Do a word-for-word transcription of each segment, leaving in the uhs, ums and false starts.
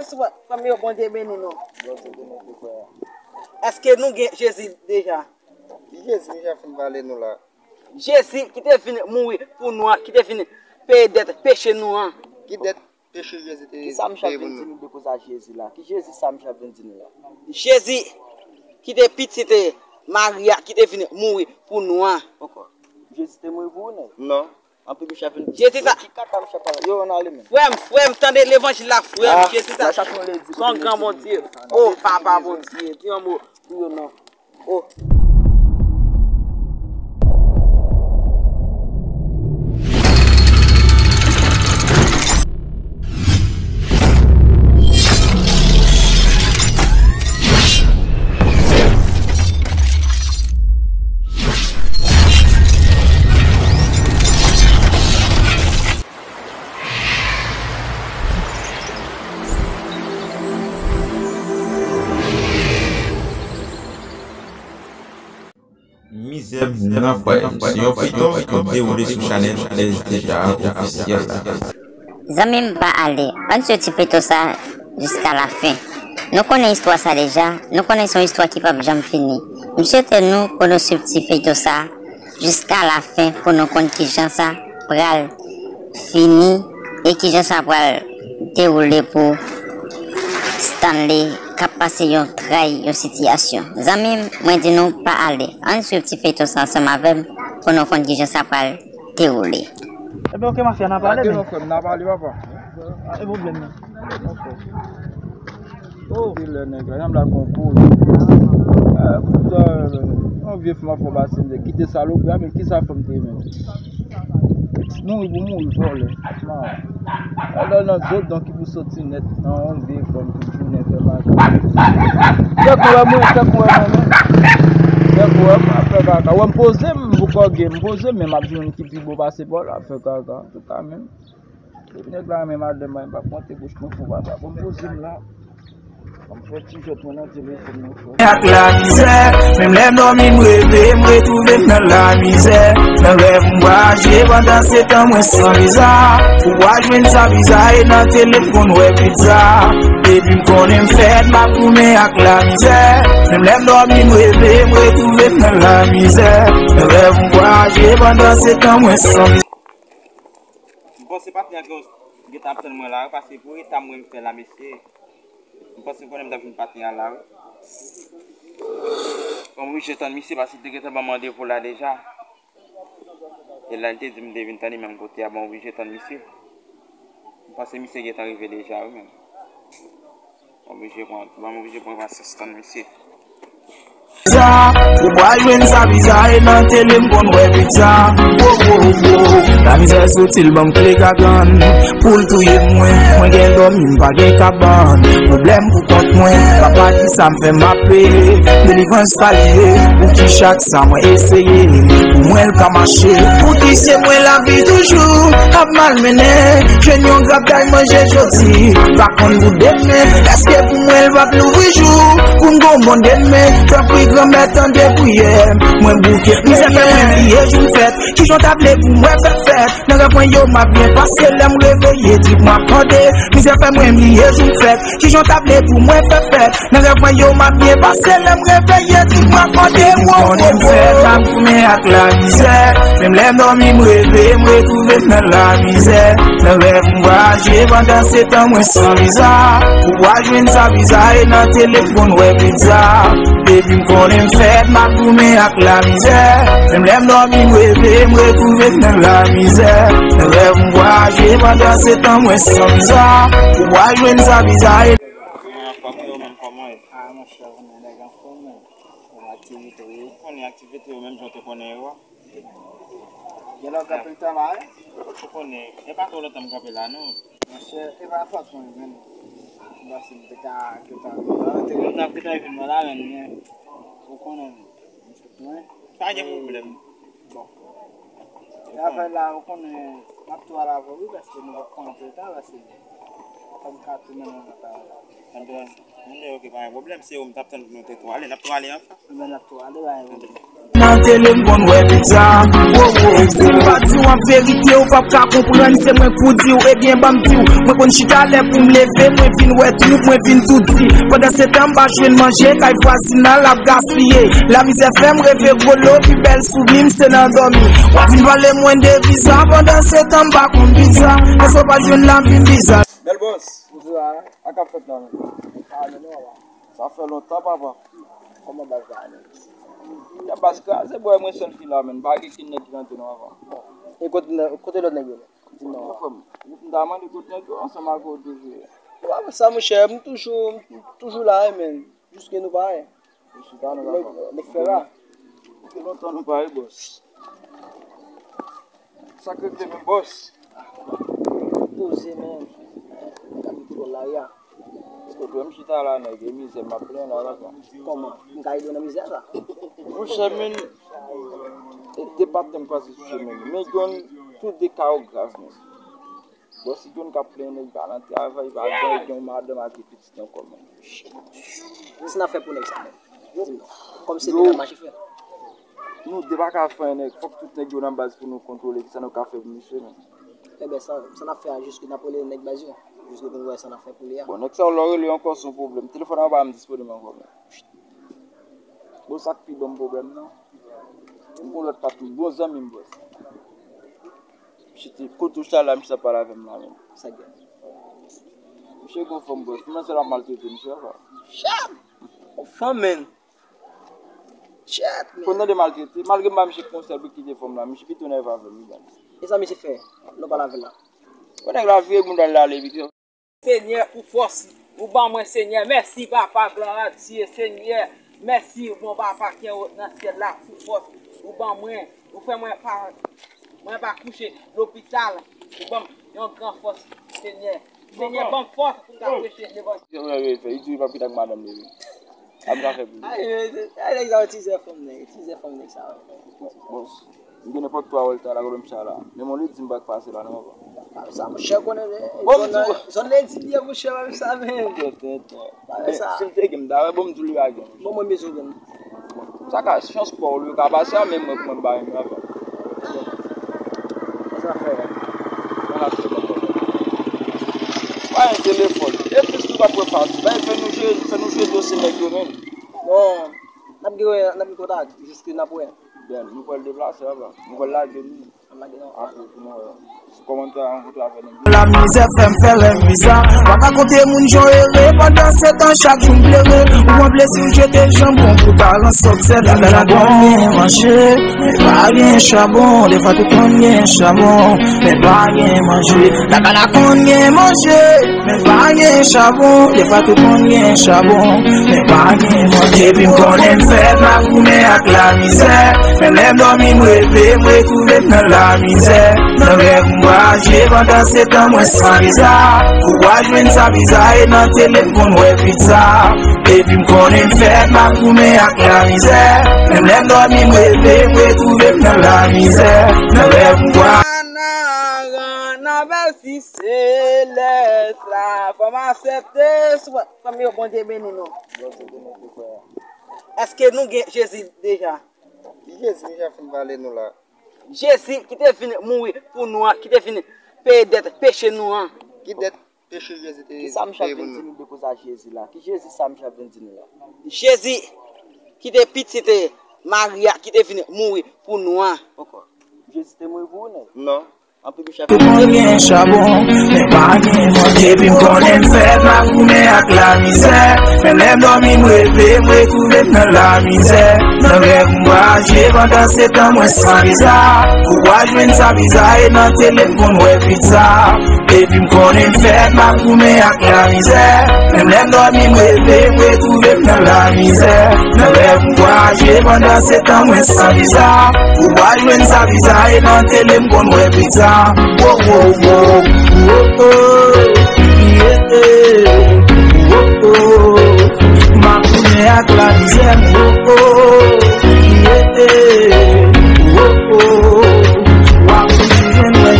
Frè m yo, Bondye beni nou. Èske nou gen Jezi deja? Ki Jezi misye ap fin pale nou la? Jezi ki te vin mouri pou nou an, ki te vin peye dèt peche nou an. Ki dèt peche Jezi te peye pou nou? Ki sa misye ap vin di nou de koze a Jezi la? Ki Jezi sa misye ap vin di nou la? Jezi ki te pitit Mari a, ki te vin mouri pou nou an. Jezi te mouri pou ou, nèg? Non. Anpil misye ap vin. Jezi sa. Ki kaka misye ap pale? Yo, ann ale, men. Frè m, frè m, tande levanjil la, frè m. Jezi sa. Sa yon gran Bondye. O, papa Bondye, di yon mo pou yo, non. O. Mizè m nan fwaye m se yon feyton k ap dewoule sou chanèl S D K A ofisyèl la. Zanmi m, pa ale, ann swiv ti feyton sa jiska lafen. Nou konnen istwa sa deja, nou konnen se yon istwa ki p ap janm fini. M swete nou pou nou swiv ti feyton sa jiska lafen pou nou konn kijan sa pral fini e kijan sa pral dewoule pou Stanley k ap pase yon tray, yon sitiyasyon. Zanmi m, mwen di nou pa ale. Ann swiv ti feyton sa ansanm avè m pou nou konn kijan sa pral dewoule. Ebyen, oke, mafya, n a pale, men. Gade non, frè m, n a pale, papa. Ah, e pwoblèm nan. Oh. Depi lè nèg la, janm la gon kouri. Ah, puta, yon vye fanm ap fè w pase, m te kite salopri a, men kisa fanm te ye menm? Mouri pou mouri, vòlè. Alò, nan zòt, donk, ki pou soti nèt, nan yon vye fanm ki tounen fè bagay. Fè kou wè mwen, fè kou wè mwen, men. Fè kou wè mwen, ap fè kaka. Wè, m poze m, m poko gen, m poze m, men m ap jwenn ki pi bo pase pa w la, ap fè kaka. Antouka, menm. Depi nèg la renmen madanm mwen, m p ap monte bouch mwen fò papa. Bon, m poze m la. Ban m fè ti jwèt mwen nan telefòn nan, frè. Ak lamizè, menm lè m dòmi, m reve, m retwouve m nan lamizè. Nan rèv, m vwayaje, pandan se tan, mwen san viza. Ou pa jwenn sa viza, e nan tele, m konn wè pizza. Depi m konnen m fèt, m ap goumen ak lamizè. Menm lè m dòmi, m reve, m retwouve m nan lamizè. Nan rèv, m vwayaje, pandan se tan, mwen san viza. M panse patnè a gen, gentan ap tann mwen la wi, paske pou eta mwen m fè la, mesye. M panse m konnen m t ap jwenn patnè a la wi. Bon, m oblije tann misye, paske li te gentan ban m randevou la deja. E la, li te di m li te vin tann li menm kote a, bon, m oblije tann misye. M panse misye gentan rive deja wi, menm. Oblije pran, ban m oblije pran pasyans tann misye. Sa, ou pa jwenn sa viza, e nan tele m konn wè pizza. Wo, wo, wo. Lamizè soti l ban m kle gagann. Pou l touye mwen, mwen gen dòmi, m pa gen kabann. Pwoblèm pou kont mwen, papa kisa m fè m ape. Delivrans pa li ye, pou ki chak sa mwen eseye. Pou mwen l ka mache, pou ki se mwen lavi toujou ap malmennen. Jwenn yon grap kay manje jodi, pa konn pou demen. Èske pou mwen l p ap louvri jou pou m gon bon demen? Tanpri Granmèt, tande priyè m. Mwen bouke, mizè fè mwen bliye jou m fèt. Kijan w ta vle pou mwen fè fèt? Nan rèv mwen yo, m ap byen pase, lè m reveye, trip m ap mande. Mizè fè mwen bliye jou m fèt. Kijan w ta vle pou mwen fè fèt? Nan rèv mwen yo, m ap byen pase, lè m reveye, trip m ap mande. Wo, wo, wo. Konnen m fèt, m ap goumen ak lamizè. Menm lè m dòmi, m reve, m retwouve m nan lamizè. Nan rèv, m vwayaje, pandan se tan, mwen san viza. Ou pa jwenn sa viza, e nan tele m konn wè pizza. Depi m konnen m fèt, m ap goumen ak lamizè. Menm lè m dòmi, m reve, m retwouve m nan lamizè. Nan rèv, m vwayaje, pandan se tan, mwen san viza. Ou pa jwenn sa viza, e Ah, monchè, ou konnen nèg anfòm, men. Kòman aktivite w ye? Ou konnen aktivite yo menm jan w te konnen yo a. Gen lè w kanpe tan la, wi? Ou konnen, e pa twò lontan m kanpe la, non. Monchè, e pa fòt mwen, men. M panse m te ka gentan rive. Ou te gentan gentan rive nan la, men, men. Ou konnen, men. Pa gen pwoblèm. Bon. E afè la, ou konnen, m ap tou al avè w, wi, paske nou p ap pran anpil tan, paske fò m ka tou mennen w nan kay la. Anben, anben, oke, pa gen pwoblèm. Se ou m t ap tann pou nou te tou ale. N ap tou ale ansanm? Anben, n ap tou ale, pa gen pwoblèm. Nan tele m konn wè pizza. Wo, wo. Si m pa di w an verite, ou p ap ka konprann, se mwen k pou di w. Ebyen, ban m di w, mwen konn chita lè pou m leve, mwen vin wè twoup, mwen vin tou di. Pandan se tan, m pa jwenn manje, kay vwazin nan l ap gaspiye. Lamizè fè m reve gwo lo, pi bèl soumi m se nan dòmi. W ap vin pale mwen de viza, pandan se tan, m pa konn pizza. Èske w pa jwenn lavi m biza? Bèl bòs. Bonjou, a, a k ap fèt la menm? A, men non, papa. Sa fè lontan, papa. Kòman baz la, menm? Ya baz kraze, bòy, mwen sèl ki la, menm. Pa gen kenn nèg ki rantre non, papa. E kote, kote lòt nèg yo, menm? Di m non. Frè m, m ta mande kote nèg yo ansanm avè w toujou ye. Wa, sa, monchè, m toujou, m toujou la, wi, menm. Jiske nou parèy. Nèg, nèg fè ra. Sa fè lontan nou pa wè bòs. Sa k regle menm bòs? Poze menm. Gade kote w la ya. Kote w m chita la nèg, e mizè m ap plenn la papa. Kòman? M ka ede w nan mizè sa? Monchè menm, e de patnè m kwaze sou chemen. Men yon tout de ka yo grav menm. Bòs, si John k ap plenyen nèg pa nan travay, pa gen, gen yon madanm ak de pitit ankò, menm. Kisa n ap fè pou nèg sa, menm? Di m non. Kòm se nèg ap mache frè. Nou de pa ka fè anyen, nèg. Fòk tout nèg yo nan baz pou nou kontwole kisa nou ka fè pou misye, menm. Enben, sa, sa n ap fè a, jiske n ap rele nèg baz yo. Jiske pou nou wè sa n ap fè pou li a. Bon, nèg sa yo, lè w rele yo ankò, se yon pwoblèm. Telefòn an pa m disponib ankò, menm. Bon, sa k pi ban m pwoblèm nan, m gon lòt patnè, bon zanmi m, bòs. Misye te, kote w chita la, misye t ap pale avè m la menm. Sa k gen? Misye gon fanm, bòs. Fanm nan sèl ap maltrete misye, apa. Shit! Yon fanm, menm. Shit, menm. Kontan de maltrete. Malgre m ba misye konsèy pou l kite fanm la, misye pito nève avè m, wi, baz. E sa misye fè? Lè w pale avè l la. Bon, nèg la vire moun l al ale, wi. Senyè, pou fòs ou ban mwen, Senyè. Mèsi, Papa, glwa a Dye, Senyè. Mèsi, bon Papa ki anwo nan syèl la, pou fòs ou ban mwen. Ou fè mwen pa, mwen pa kouche lopital. Ou ban m yon gran fòs, Senyè. Senyè, ban m fòs pou m ka preche levanjil. Yo, yo, yo, fè, li di li p ap kite ak madanm li, wi. Sa m ka fè pou li? Ay, ay, nèg sa yo tizè fanm, nèg. Tizè fanm, nèg sa yo. Bon, m gen nenpòt twa wòlta la, kote m chita la. Men mwen li di m pa k pase la, non, papa. Sa, monchè, konnen, zòn nan, zòn nan edi li ye, monchè, pa sa, men. Tenten, tenten. Men, si l te gen, m ta wè, bon, m di w li pa gen. Bon, mwen bezwen gen. Sa ka, chans pa w, li ka pase a, men mwen, mwen, m pa renmen, papa. Sa fè. Sa fè, papa. Pa gen telefòn. E plis nou pa pran pati. Bay, fè nou jwe, fè nou jwe dosye nèg yo menm. Bon, n ap gen, n ap gen kontak, jiske n ap wè. Ben, nou pral deplase, papa. Nou pral lage nou. N ap lage nou. Apre, pou nou wè. Sou kòmantè a, rankontre avè nèg yo. Lamizè fè m fè rèv bizar. Pa ka konte moun jan w ere, pandan se tan chak jou m plere. Ou an plezi w jete janbon pou ta ransòk sèl. Ladan la konn gen manje, men pa gen chabon. Defwa tou konn gen chabon, men pa gen manje. Ladan la konn gen manje, men pa gen chabon, defwa tou konn gen chabon, men pa gen manje. Depi m konnen m fèt, m ap goumen ak lamizè. Menm lè m dòmi, m reve, m retwouve m nan lamizè. Nan rèv m vwayaje, pandan se tan mwen san viza. Ou pa jwenn sa viza, e nan tele m konn wè pizza. Depi m konnen m fèt, m ap goumen ak lamizè. Menm lè m dòmi, m reve, m retwouve m nan lamizè. Nan rèv m vwayaje. Nan, nan, nan, bèl fi. Selès la, fò m aksepte sou fanmi yo, Bondye beni nou. Èske nou gen Jezi deja? Ki Jezi nou jan fin pale nou la? Jezi ki te vin mouri pou nou an, ki te vin peye dèt peche nou an. Ki dèt peche Jezi te peye pou nou? Ki sa Michel vin di nou de koz a Jezi la? Ki Jezi sa Michel vin di nou la? Jezi ki te pitit Maria, ki te vin mouri pou nou an. Jezi te mouri pou ou, nèg? Non. Tou konn gen chabon, men pa gen manje. Depi m konnen m fèt, m ap goumen ak lamizè. Menm lè m dòmi, m reve, m retwouve m nan lamizè. Nan rèv m vwayaje, pandan se tan mwen san viza. Ou pa jwenn sa viza, e nan tele m konn wè pizza. Depi m konnen m fèt, m ap goumen ak lamizè. Menm lè m dòmi, m reve, m retwouve m nan lamizè. Nan rèv m vwayaje, pandan se tan mwen san viza. Ou pa jwenn sa viza, e nan tele m konn wè pizza. Wo, wo, wo, wo, wo, yeah, wo, wo. M ap tounen ak lamizè, wo, wo, yeah, wo, wo. W ap toujou jwenn mwen,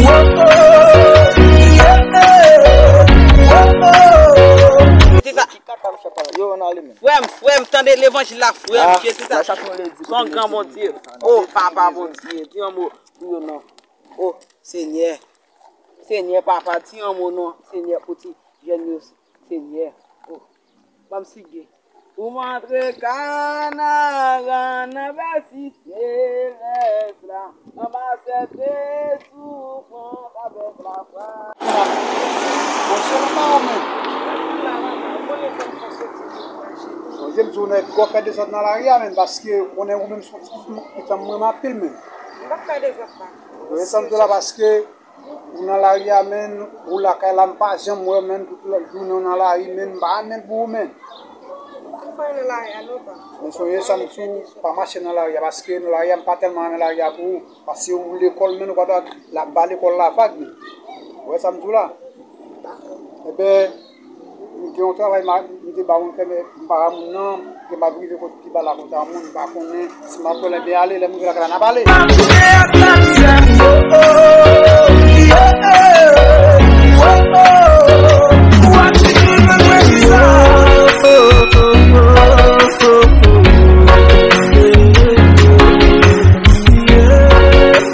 wo, wo, yeah, wo, wo. Yo, n Frè m, frè m, tande levanjil la, frè m. Jezi sa se yon gran Bondye. O, papa Bondye, di yon mo pou yo non. O, Senyè. Senyè, papa, di yon mo non, Senyè, pou ti jèn yo, Senyè. O, ban m sige. Pou m antre Kanaran nan vèsi selès la, anba sète soufrans avèk lafwa. Monchè, m pa wè, men. Sonje m di w nèg gò fè dezòd nan lari a, men, paske konnen ou menm se yon ti pitit, pitit mwen anpil, men. M p ap fè dezòd la. Ou wè sa m di w la, paske ou nan lari a, men, ou lakay la, m pa janm wè w, men, tout lòt jounen w nan lari, men, m pa renmen pou ou, men. M pa fè nan lari a, non, pa. Men sonje sa m di w, pa mache nan lari a, paske nan lari a, m pa tèlman renmen lari a pou ou. Paske ou lekòl, men, ou pa ta la ba lekòl la vag, men. Ou wè sa m di w la? Ebyen, m gen yon travay, m te ba ou, m fè, men m pa moun nan, m gen m ap rive kot pi ba la konsa moun, m pa konnen si m ap wè l, ebyen ale, lè m rive lakay la, n a pale.